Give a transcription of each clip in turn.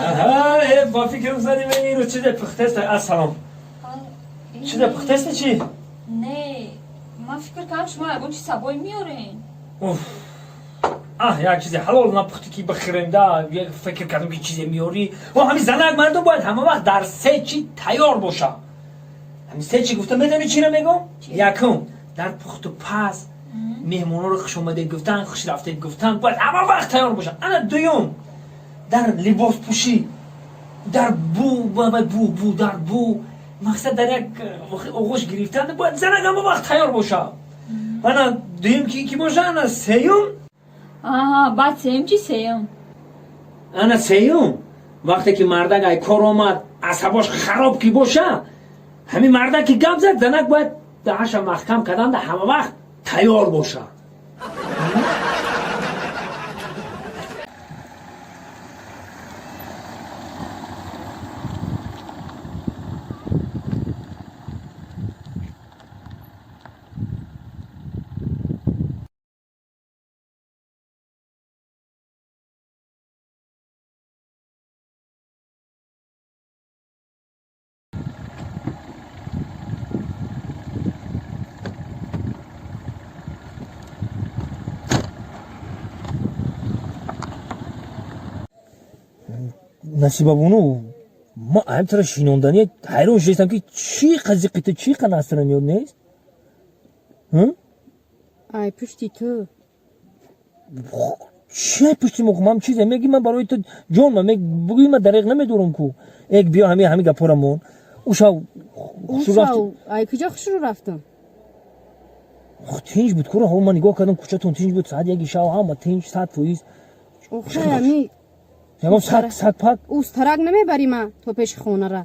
Аҳа, ба фикрам зани ман иро чизе пухтеста. Ассалом. Чизе пухтеста чи? Не, ман фикр кардам шумо ягон чиз сабой меорен. Уф. Аҳ, як чизе ҳалол напухтӣ ки бихӯрем да, як фикр кардам ки чизе меорӣ. О, ҳамин занак мардум бояд ҳама вақт дар се чи тайёр боша. Ҳамин се чи гуфта медонӣ чиро мегӯм? Якум, дар пухту паз меҳмонҳоро хушомадед гуфтан, хуш рафтед гуфтан бояд ҳама вақт тайёр боша. Ана дуюм, дар либоспӯшӣ, дар бу бу бу дар бу мақсад дар як оғӯш гирифтан бояд занак ҳама вақт тайёр боша. Ана дуюм ки боша, ана сеюм. Аҳа, баъд сеюм чи сеюм? Ана сеюм, вақте ки мардак ай кор омад, асабош хароб ки боша, ҳамин мардак ки гап зад, занак бояд даҳаша маҳкам карданда ҳама вақт тайёр боша. Насибабону, ма ҳамин тара шинондани ҳайрон шудастам, ки чӣ қазиқи ту, чӣ қа настроение нест? Ай пушти ту. Чи ай пушти мо? Ман чизе меги, ман барои ту ҷон ман бугӯи, ман дареғ намедорам ку. Эк, биё, ҳами гапора мон. Ушав. Ушав ай куҷо хушрӯ рафтам? Тинҷ буд кура. Ман нигоҳ кардам, кӯчатон тинҷ буд, соат 1-и шав, ҳама тинҷ, 100%. Охе, ами Ягон саг саг пак? Устарак намебарӣ ма то пеши хонара.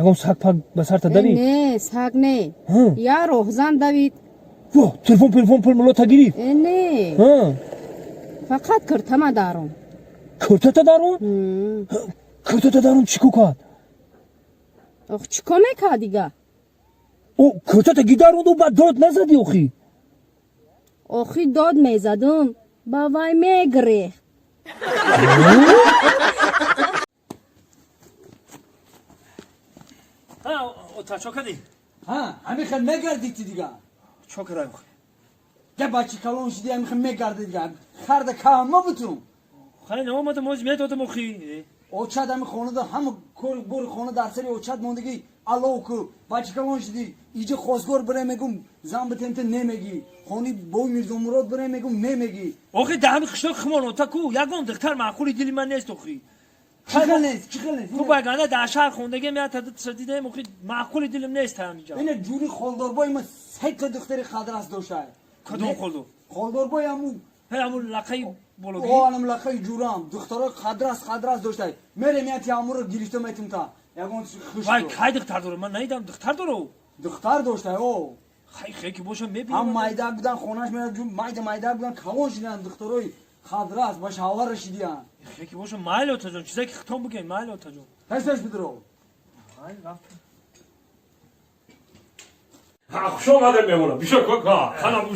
Ягон саг пак ба сарта давид? Не, саг не, я роҳзан давид. Во, телефон, телефон, пул мулота гирифт? Не, фақат киртама дарон. Киртата дарон? Киртата дарон чӣ ко кард? Ох, чӣ ко мекард дига? О, киртата ги даронду, баъд дод назадӣ охи? Охи, дод мезадум, ба вай мегирехт. Ота, чо кардӣ? Ҳамин хел мегардӣ ти дига. Чо кардам? Я бачи калон шуди, ҳамин хел мегардӣ дига, харда кама бутун. Хай, наомадам, оз медодам охи. Очад ҳами хонада, ҳама кори бори хона дар сари очад мондагӣ. Алло ку, бачи калон шуди, иҷа хосгор бире мегум, зан битемта немегӣ, хони бой Мирзомурод бире мегум, немегӣ. Охи, дар ҳами қишлоқ химон, ота ку, ягон духтар маъқули дили ман нест охи. Чӣ хел нест, чӣ хел нест? Ку, байганда дар шаҳр хондагиам, як та дидаем охи, маъқули дилим нест ҳамиҷа. Ина ҷури холдорбой ма сета духтари қадрас доштай. Кадом холдор? Холдорбой ҳаму. Ҳаму лақаи бологӣ? О, анам лақаи ҷурам духтарои қадрас қадрас доштай. Мерем, яти ҳамуро гирифта метум та ягон хуш. Вай, кай духтар дорам? Ман наидам, духтар дору? Духтар доштай, о. Хай, хай ки бошам, мебинам. Ҳам майда будан, хонаш мера, майда майда будан, калон шидан, духтарои қадрас ба шавҳар шидиян. Хай ки бошам, майли, отаҷон, чизе ки хитом бигӯем, майли, отаҷон. Ҳеш ҳеш бидро. Хуш омадем, меҳмона. Бишо, ханам ку,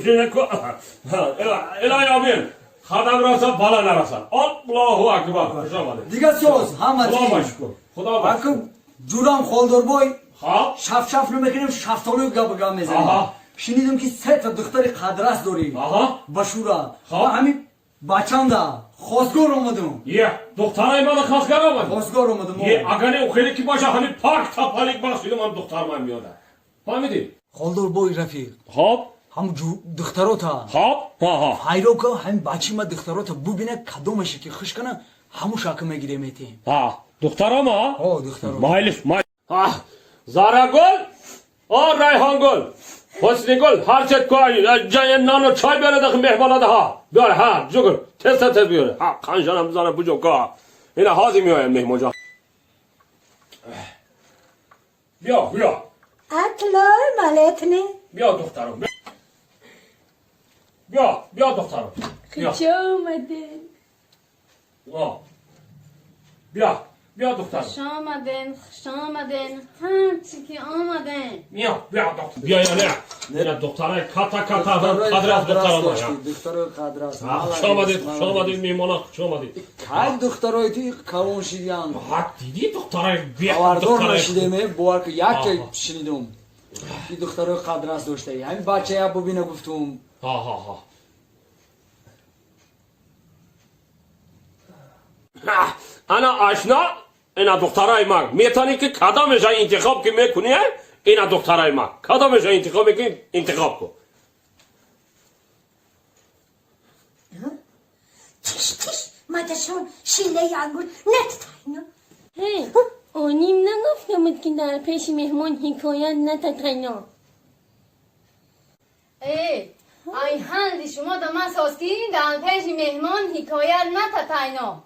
илоҳи амин, хадам раса, бала нараса. Аллоҳу акбар, хуш омадем. Дига соз ҳама. Худо ба шукр, худо ба Аку, ҷурам холдорбой, Хоб. Шафшаф намекунем, шафтолӯ гап гап мезанем. Шунидам, ки сета духтари қадрас дорӣ. Ба шура ва ҳамин бачанда хосгор омадум. Е, духтараи мана хосгор омад? Хосгор омадум. Е, агар хеле ки боша, ҳамин пак тапалик бахшидам, ҳам духтар ман меода, фаҳмидӣ? Холдорбой рафиқ. Хоб. Ҳам духтарота Хоб, ҳа. Ҳайро ка, ҳамин бачи ма духтарота бубина, кадомаше ки хуш кана, ҳамун шака мегирем, метем. Ҳа, духтарома? О, духтаро. Майлиш, май. Зарагул, о, Райҳонгул, Ҳуснигул, ҳарчет ку, ҷая нону чой биёре, дахи меҳмонада. Ҳа, биёре, ҳа, ҷугр, тез тез биёре. Ҳа, қанжанам бизана, буҷо ка, ина ҳозир меоям, меҳмонҷон. Биё, биё. Атлой малетни. Биё, духтаром, биё, биё, духтаром, биё. Хуш омадед. О, биё. بیا دختر. خوش آمدین، خوش آمدین، همچی که آمدین. بیا بیا دختر. بیا یا نه. نه دختره کاتا کاتا قدرت دختر دخترای قدرت. خوش آمدید، خوش آمدید میهمانا، خوش آمدید. هر دخترای توی کلون شیدیان. ها دیدی دخترای بی خبردار نشیدم، باور که یک شنیدم. این دخترای قدرت داشته. همین بچه یا ببینه گفتم. ها ها ها. انا آشنا اینا دخترای ما میتونی که کدامش انتخاب که میکنی؟ اینا دخترای ما کدامش انتخاب میکنی؟ انتخاب کن. تیش تیش مادرشون شیله انگور نتتاینا. هی آنیم نگفته بود که در پیش مهمان حکایت نتتاینا. ای ای هندی شما دا من ساز که در پیش مهمان حکایت نتتاینا.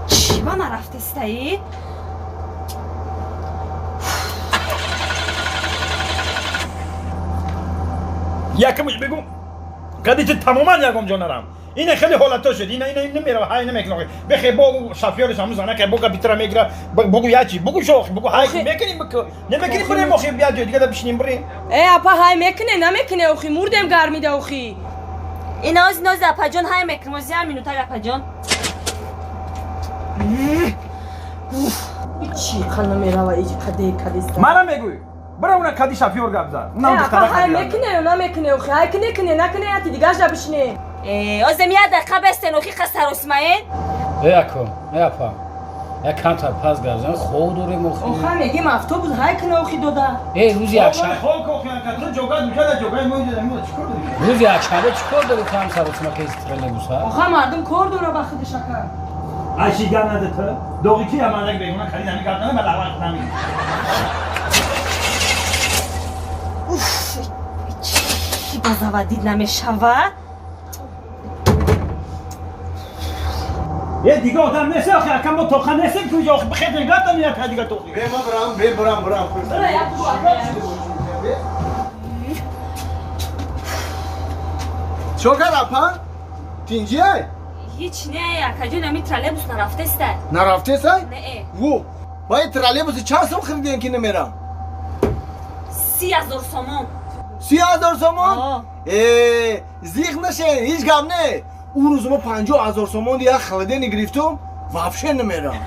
چی با نرفته؟ یکمش بگو کدی تماما یکم جا نرم. این خیلی حالتا شد. اینا اینا نمیره های نمیکنه. بخی بگو شافیارش هم زنه که بگو بیتر میگیره. بگو یا چی؟ بگو شوخ، بگو های میکنیم بگو. نمیکنیم بریم اخی بیا جای دیگه بشینیم بریم. ای اپا های میکنه نمیکنه اخی مردم گرمیده اخی. اینا از نوز اپا جان های میکنم زیار مینوتا اپا جان. چی خانم میره و ایجی کدی کدی. منم میگوی. برو اون کدی شافیور گپ زد. اونم دختره های میکنه نمیکنه اخی های کنه کنه نکنه یا دیگه جا بشینه. از می دقیقه بستن اخی قصر اسماعیل. ای اکو ای اپا یا کانتا پاس گرزن خود دوریم اخی. اخی میگیم автобус های کنه اخی دادا. ای روزی اکشنبه خو کو خیان تو جوگا دوجا جوگا موجود میاد چیکار داری؟ روزی اکشنبه چیکار داری کام سر اسما که استرالیا ها؟ اخی مردم کار داره با خودش اکا. اشی گم نده تو دوغی کی امانک بگم خرید همین گردنه بلا وقت نمی. اوف چی بازاودید نمیشوه؟ یه دیگه آدم نیست آخه اکم با توخه نیستیم که آخه بخیر نگاه تا میاد دیگه توخی. به ما برام به برام برام. چوکر اپا؟ تینجیه؟ هیچ نه اکا جون امی ترالبوس نرفته است. نرفته است؟ نه. وو باید ترالبوس چند سوم خریدین که نمیرم؟ 30,000 سومان. 30,000 سومان؟ ای زیغ نشه هیچ گم نه. او روز ما 50,000 سومان دیگه خریدن گرفتم وابشه نمیرم.